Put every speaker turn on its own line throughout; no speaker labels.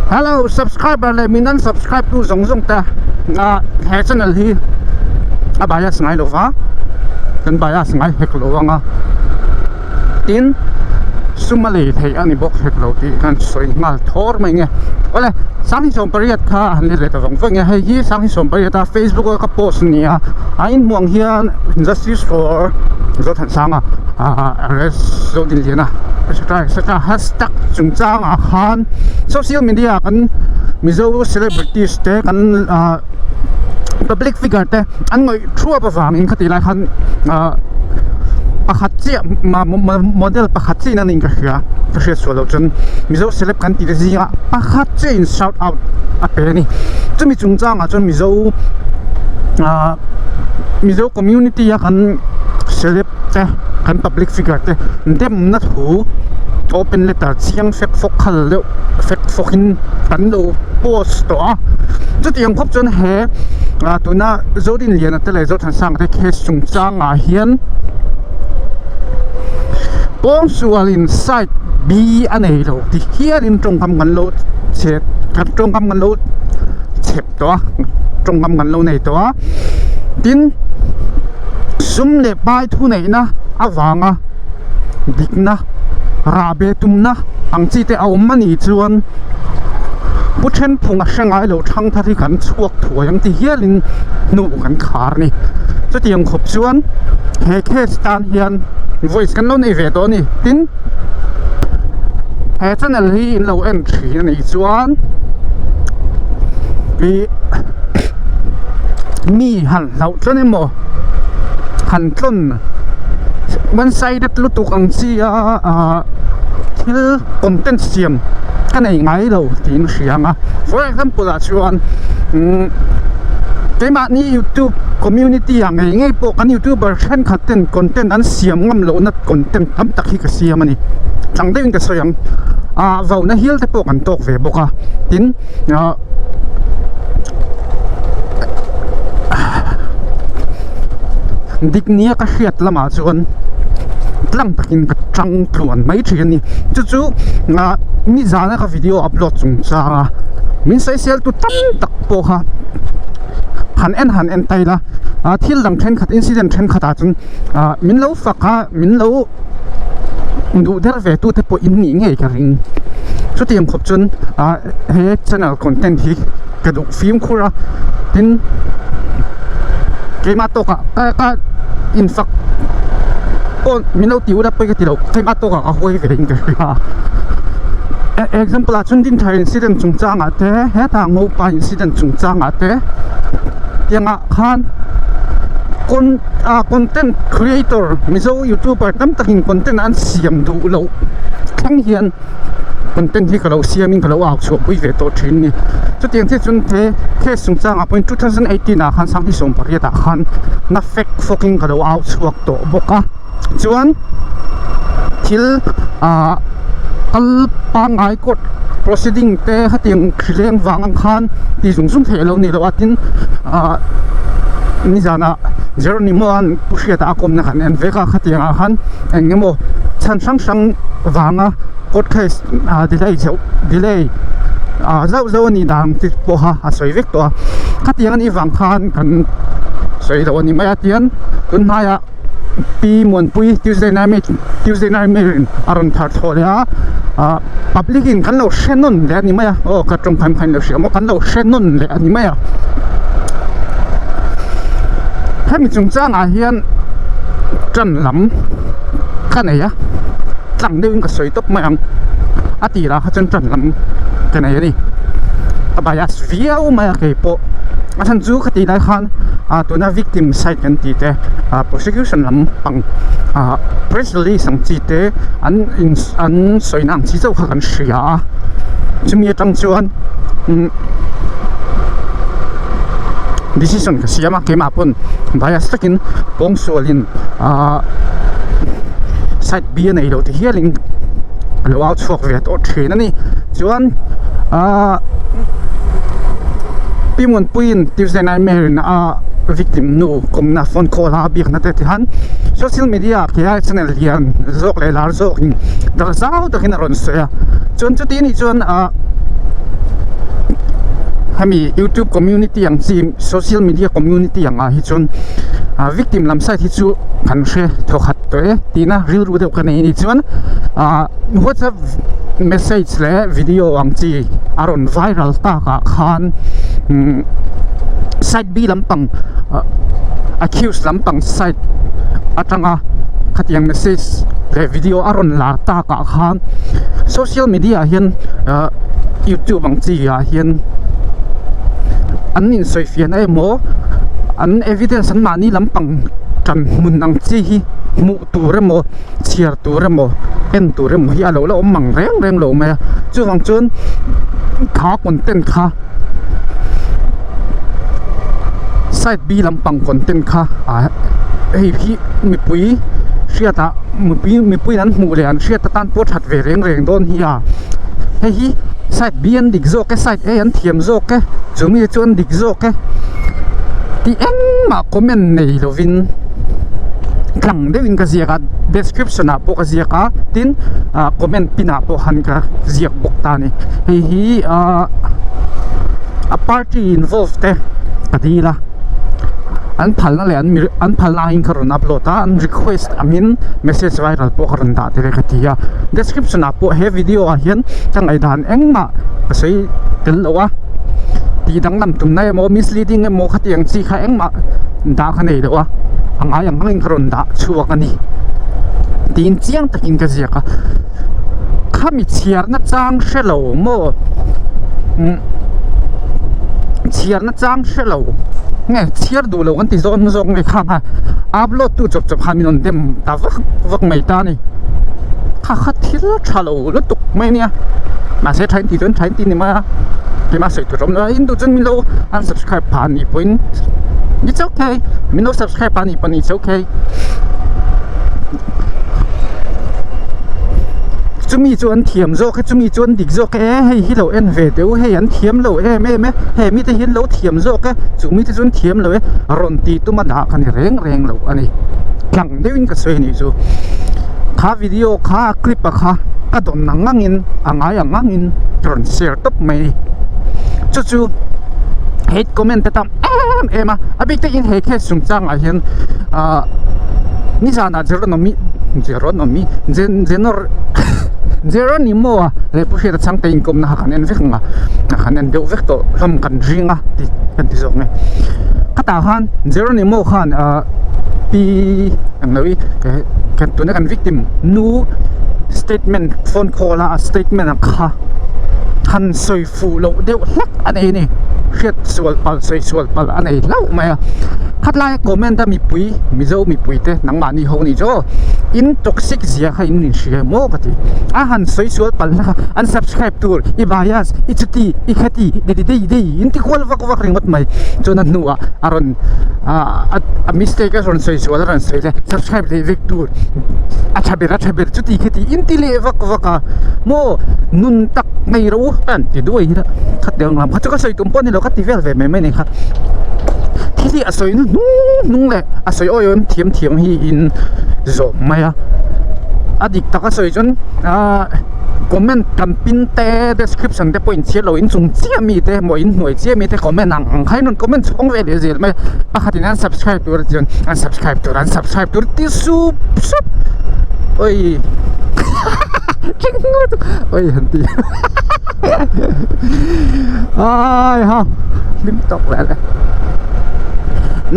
Hello subscriber leh min unsubscribe tu zawng zawng te ah he channel hi a bias ngai lo va kan bias ngai hek lo ang a tin sum a lei theih a ni bawk hek lo tih kan sawi nghal thawr mai nge awle sanghnih 18 kha a han let leh ta vang vang e hei hi sanghnih 18 a facebook a ka post a ni a a inhmuh ang hian justice for Zothansanga ah arrest Zodinliana etc etc hashtag chungchangah khan social media kan Mizo celebrities te kan ah public figure te an ngawih thuap avangin khati lai khan ah pakhat chiah model pakhat chiah in a nih ka hria ka hriat sual loh chuan Mizo celeb kan tih te zingah pakhat chiah in shout out a pe a ni chumi chungchangah chuan Mizo ah Mizo community a kan celeb te kan public figure te demna thu open letter chiang fek fawk khal deuh fek fawk in kan lo post tawh a chutiang khawp chuan he ah tuna Zodinliana te leh Zothansanga te case chungchangah hian pawngsualin side B a nei lo ti hialin tawngkam kan lo chhe kan tawngkam kan lo chhep tawh a tawngkam kan lo nei tawh a tin sum leh pai thuneihna avanga dikna rah be tumna ang chi te a awm a nih chuan pu thenphung a hre ngai lo thang thar hi kan chhuak thuai ang ti hialin hnu kan khar a ni chutiang khawp chuan he case tan hian voice kan lo nei ve tawh a ni tin he channel hi in lo en thin a nih chuan ih mi han hlauh tlawn emaw han tlawn one sided lutuk ang chi a ah thil content siam ka nei ngai lo tiin a hria ang a for example ah chuan umm keimahni youtube community ah ngei ngei pawh kan youtuber thenkhat ten content an siam ngam lohna content tam tak hi ka siam a ni tlang deuhin ka sawi ang ah vauna hial te pawh kan tawk ve bawk a tin ah dik nia ka hriat lamah chuan tlang takin ka tang tluan mai thin a ni chu chu ah nizana ka video upload chungchang a min sawisel tu tam tak pawh kha han en han en ta ila ah thil dang thenkhat incident thenkhat ah chuan ah min lo fak a min lo duh der ve tu te pawh in nih ngei ka ring chutiang khawp chuan ah he channel content hi ka duh fimkhur a tin keimah tawkah ka ka infak pawh min lo ti ula pawi ka ti lo keimah tawkah ka huai ve in ka hria a example ah chuan dinthar incident chungchangah te hetah ngopa incident chungchangah te tiangah khan con ah content creator mizo youtuber tam takin content an siam duh loh thleng hian content hi ka lo siamin ka lo au chhuah pui ve tawh thin a ni chutiang chiah chuan he case chungchangah pawhin 2018 ah khan sanghnih 18 ah khan na fek fawkin ka lo au chhuak tawh bawk a chuan thil ah kal pangngai court proceeding te hetiang hrileng vang ang khan ti zung zung theih a lo ni lo a tin ah nizanah Jeronimo an pu hriata a kawmna kan en vek a khatiang ah khan eng emaw chhan hrang hrang vanga court case ah delay zeuh delay ah zauh zauh a nih dan te pawh a sawi vek tawh a khatiang a nih vang khan kan sawi loh a ni mai a tian tun hnaiah Pi Muanpui Tuesday night Tuesday nightmare in a rawn thar chhuah leh a ah public in kan lo hre nawn leh a ni mai a aw ka tawngkam khan lo hria maw kan lo hre nawn leh a ni mai a hemi chungchangah hian tan lam ka nei a tlang deuhin ka sawi tawp mai ang a tirah kha chuan tan lam ka nei a ni a bias viau mai a keipawh a chhan chu khati lai khan ah tuna victim side kan tih te ah prosecution lam pang ah press release ang chi te an in an sawina ang chi chauh kha kan hria a chumi atang chuan umm decision ka siam a keimah pawn bias takin pawngsualin ah side B a nei lo ti hialin a lo au chhuak ve tawh thin a ni chuan ah Pi Muanpuiin Tuesday Nightmare in a victim nu kawmna phone call a biakna te tihan social media ah khi a channel lian zawk leh lar zawkin dar zau takin a rawn sawi a chuan chuti anih chuan ah. Hemi youtube community ang chi social media community ang ah hi chuan ah victim lam side hi chu kan hre thaw khat tawh e tihna rilru deuh ka nei a ni chuan ah whatsapp message leh video ang chi a rawn viral tak ah khan umm side B lampang ah accused lampang side atanga khatiang message leh video a rawn lar tak ah khan social media ah hian ah youtube ang chi ah hian an insawi fiahna emaw an evidence an mahni lampang tan hmun ang chi hi hmuh tur emaw chhiar tur emaw en tur emaw hi a lo la awm mang reng reng lo mai a chuvang chuan kha content kha side B lampang content kha ah hei hi mipui hriatah mipui mipui an hmuh leh an hriat atan pawh that ve reng reng dawn hi a hei hi side B an dik zawk e side A an thiam zawk e chumi chu an dik zawk e tih engmah comment nei lovin tlang deuhin ka ziak a description ah pawh ka ziak a tin ah comment pin ah pawh khan ka ziak bawk ta a ni hei hi ah a party involve te ka dil a an phalna leh an an phalna angin ka rawn upload a an request angin message viral pawh ka rawn dah tel e ka ti a description ah pawh he video ah hian ka ngaihdan engmah ka sawi tel lo a tih danglam tumna emaw misleading emaw khatiang chi kha engmah dah ka nei lo a a ngai ang angin ka rawn dah chhuak a ni tiin chiang takin ka ziak a khami chhiarna chang hre lo maw umm chhiarna chang hre lo nge chhiar duh lo kan ti zawn zawk nge khang a upload tu chawp chawp khan min rawn dem ta vak vak mai ta a ni kha kha thil tha lo lutuk mai a nia mahse tha in tih chuan tha in ti ni mai a keimah sawi tur a awm lo a in duh chuan min lo unsubscribe phah a nih pawhin it's okay min lo subscribe phah a nih pawhin it's okay chumi chu an thiam zawk e chumi chu an dik zawk e hei hi lo en ve teh u hei an thiam lo em em e he mite hi an lo thiam zawk e chu mite chu an thiam lo e rawn ti tum a dah ka ni reng reng lo a ni tlang deuhin ka sawi a nih chu kha video kha a clip a kha ka dawn ang angin a ngai ang angin ka rawn share tawp mai a ni chu chu hate comment te tam em em a a bik takin he case chungchangah hian ah nizanah Jeronomy Jeronomy Jenor Jeronimo a leh Pu Hriata chhangte inkawmna kha kan en vek ang a kan en deuh vek tawh hlawm kan ring a tih kan ti zawk nge khatah khan Jeronimo khan ah pi ang lo i kan tuna kan victim nu statement phone call a statement ang kha han sawi fuh loh deuh hlek a nei a ni hriat sual palh sawi sual palh a nei hlauh mai a khatlaia comment a mipui Mizo mipui te nangmahni ho ni chu in toxic zia kha in inhria maw ka ti a han sawi sual palh hlek a an subscribe tur i bias i chuti i khati dei dei dei in ti kual vak vak ringawt mai chuan a hnuah a rawn ah a mistake a rawn sawi sual a rawn sawi leh subscribe leh vek tur a tha ber a tha ber chuti khati in ti leh vak vak a maw nun tak nei ro a an ti duai hi la khatiang lam kha chu ka sawi tum pawh a ni lo ka ti vel ve mai mai a ni kha thil hi a sawi hnu hnung hnung leh a sawi awi awm thiam thiam hi in zawm mai a a dik tak a sawi chuan ahh comment kan pin te description te pawh in chhiar lo in chung chiah mi te emaw in hnuai chiah mi te comment ang ang kha in rawn comment chhawng ve leh zel mai a pakhat in an subscribe tur a ti chuan an subscribe tur an subscribe tur ti sup sup oi oi han ti ai ha hlim tawk vel e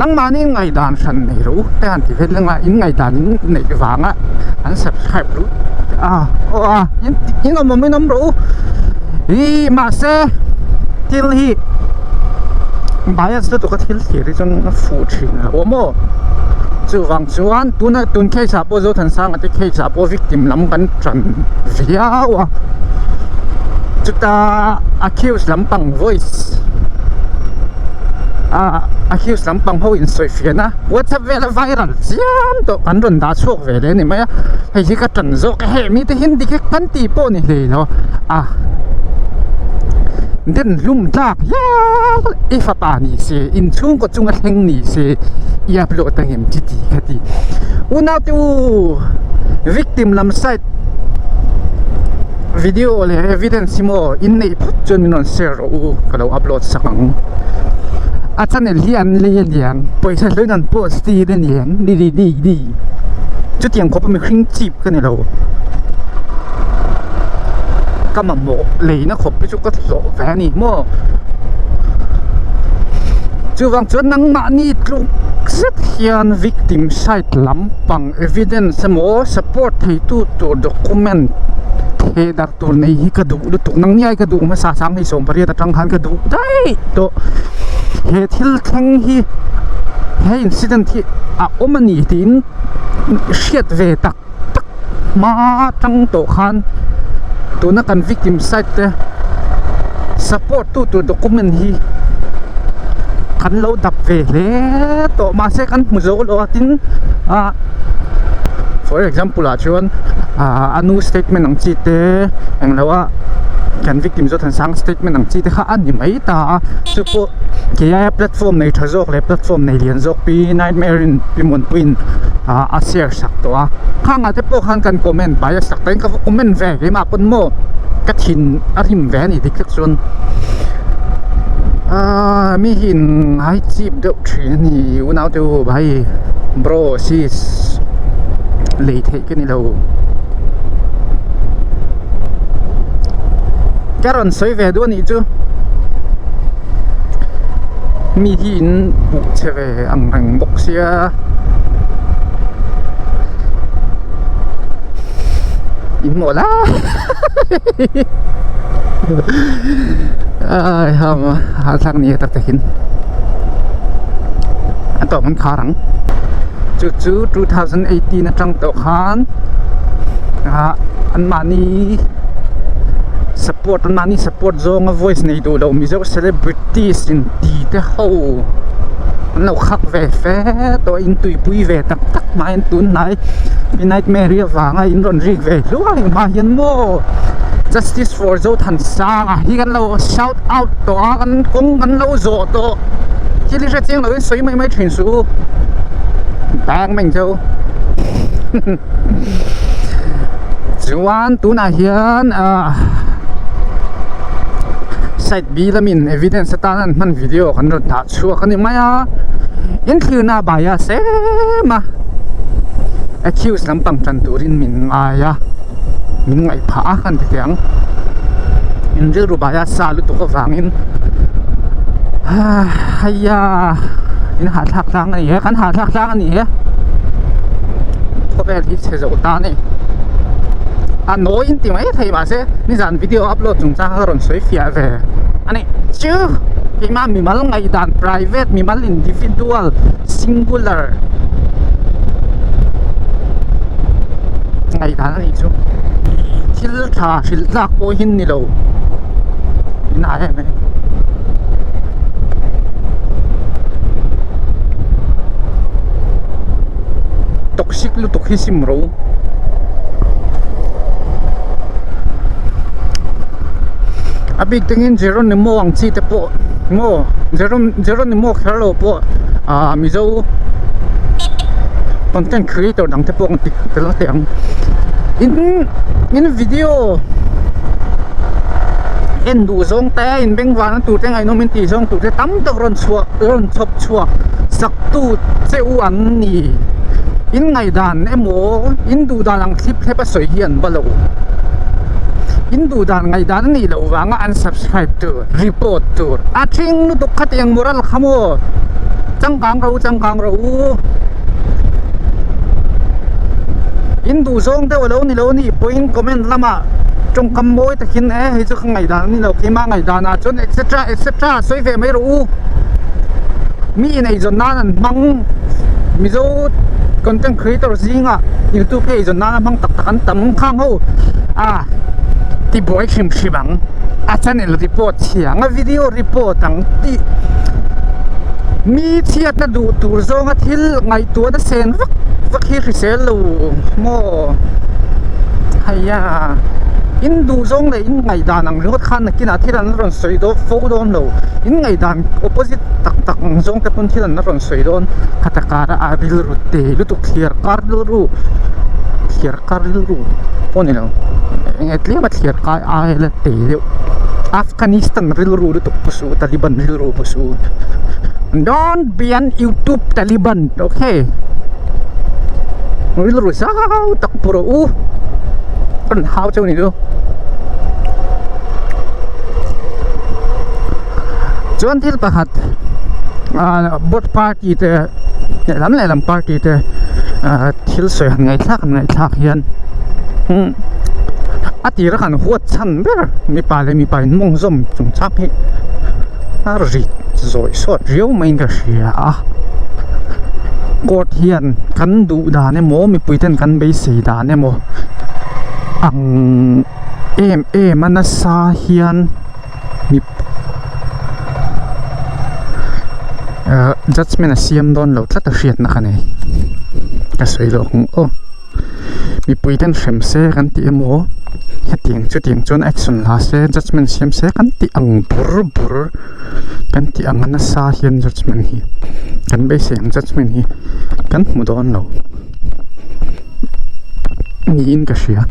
nangmahni ngaihdan hran nei ro te han ti vel anga in ngaihdan in neih vanga an subscribe ru a aw a in in awm awm in awm rawh u ih mahse thil hi bias lutuk a thil thlir hi chuan a fuh thin lo a maw chuvang chuan tuna tun case ah pawh Zothansanga te case ah pawh victim lam kan tan viau a chuta accused lampang voice ah accused lampang ho insawi fiahna whatsapp vela viral chiam tawh kan rawn dah chhuak ve leh a ni mai a hei hi ka tan zawk a hei mite hian dik hi kan tih pawh ni hlei lo a den hlum tlak hial i fapa ni se inchhungkaw chunga thleng ni se i upload ang em chi ti kha ti unau te u victim lam side. Video leh evidence hi maw in neih phawt chuan min rawn share rawh u ka lo upload sak ang. A channel hi an lei aniang pawisa hluin an post tir aniang di di di di chutiang khawpa mihring chip ka ni lo. Ka mamawh leina khawp hi chu ka hlawh ve a ni maw. Chuvang chuan nangmahni tluk zet hian victim side lampang Evidence emaw support theitu tur document theh darh tur nei hi ka duh lutuk nang ngiai ka duh hmasa sang hei 18 atang khan ka duh daih tawh he thil thleng hi he incident hi a awm a ni tiin hriat ve tak tak hma atang tawh khan tuna kan victim side te support tu tur document hi kan lo dap ve hle tawh mahse kan hmu zo lo a tin ah for example ah chuan ah a nu statement ang chi te englo a kan victim zawt han sang statement ang chi te kha a ni mai ta a chu pawh kei aia platform nei tha zawk leh platform nei lian zawk pi nightmare in pi muanpuiin ah a share sak tawh a khang ah te pawh khan kan comment bias tak takin ka va comment ve keimah pawn maw ka thin a rim ve a ni dik tak chuan ah mi hi in ngai chip deuh thin a ni unau te u bhai bro sis lei theih ka ni lo ka rawn sawi ve duh a nih chu mi hi in buh chhe ve ang reng bawk sia. In maw la ai ham a thlak ni tak takin a tawp an khar ang chu chu 2018 atang tawh khan ah anmahni support anmahni support zawnga voice nei duh lo mizo celebrities in ti te ho an lo khak ve fe tawh a in tuipui ve tak tak mai an tunhnai nightmare hi avanga in rawn rik ve hluai hma hian maw justice for Zothansanga hi kan lo shout out tawh a kan kawng kan lo zawh tawh thil hi hrechiang loin sawi mai mai thin suh u bang mai ang che u chuan tunah hian ah side B lamin evidence atan an hman video kan rawn dah chhuak a ni mai a in thlirna a bias em a accuse lampang tan turin min ngai a min ngaih phah a kan ti teh ang in rilru bias sa lutuk avangin heia in hahthlak tlang a ni e kan hahthlak tlang a ni e khawvel hi chhe zo ta a ni a nawi in ti mai thei mahse nizan video upload chung chang kha ka rawn sawi fiah ve a ni chu keimah mimal ngaihdan private mimal individual singular ngaihdan a nih chu thil tha hrilh tlak pawh hi ni lo in ai em em toxic lutuk hi sim ro a bik tengin Jeronimo ang chi te pawh maw Jeronimo kher lo pawh ah Mizo content creator dang te pawh ang ti tel teh ang in in video en duh zawng te in bengvar na tur te ngaihnawm in tih zawng tur te tam tak rawn chhuah rawn chhawp chhuak sak tu che u an ni in ngaihdan emaw in duh dan ang thlip thlep a sawi hi an va lo in duh dan ngaihdan a nih loh vanga unsubscribe tur report tur a thing lutuk khatiang moral kha maw. Changkang ro changkang ro u. In duh zawng deuh alo ni lo ni pawhin comment lamah tawngkam mawi takin e hei chu ka ngaihdan a ni lo keimah ngaihdan ah chuan etc etc sawi ve mai rawh u. Mi ineizawn nan an hmang Mizo content creator zingah youtube hi eizawn nan a hmang tak tak an tam khang ho a tibuai hrim hrim ang a channel report chhia ang a video report ang tih mi chhiatna duh tur zawnga thil ngaihtuahna sen vak vak hi hrisel lo maw haiya in duh zawng leh in ngaihdan ang ringawt khan nakinah thil an rawn sawi dawn fo dawn lo in ngaihdan opposite tak tak ang zawng te pawn thil an rawn sawi dawn khata kara a rilru te lutuk thliar kar rilru. thliar kar rilru pawh ni lo eng nge tlem a thliar kai ai la tei deuh Afghanistan rilru lutuk pu suh Taliban rilru pu suh don't be an youtube Taliban okay rilru zau tak pu rawh u ka rawn hau cheu a ni chu chuan thil pakhat ah both party te lehlam lehlam party te ah thil sawi han ngaihthlak han ngaihthlak hian umm a tira kan huat chhan ber mipa leh mipa in mawng zawm chung chak hi a rit zawih sawt riau maiin ka hria a court hian kan duh dan emaw mipui ten kan beisei dan emaw ang em em a nasa hian ah judgement a siam dawn lo tlat a hriatna ka nei ka sawi loh ang aw mipui ten hrem se kan tih emaw hetiang chutiang chuan action la se judgement siam se kan tih ang bur bur kan tih ang a nasa hian judgement hi kan beisei ang judgement hi kan hmu dawn lo niin ka hria.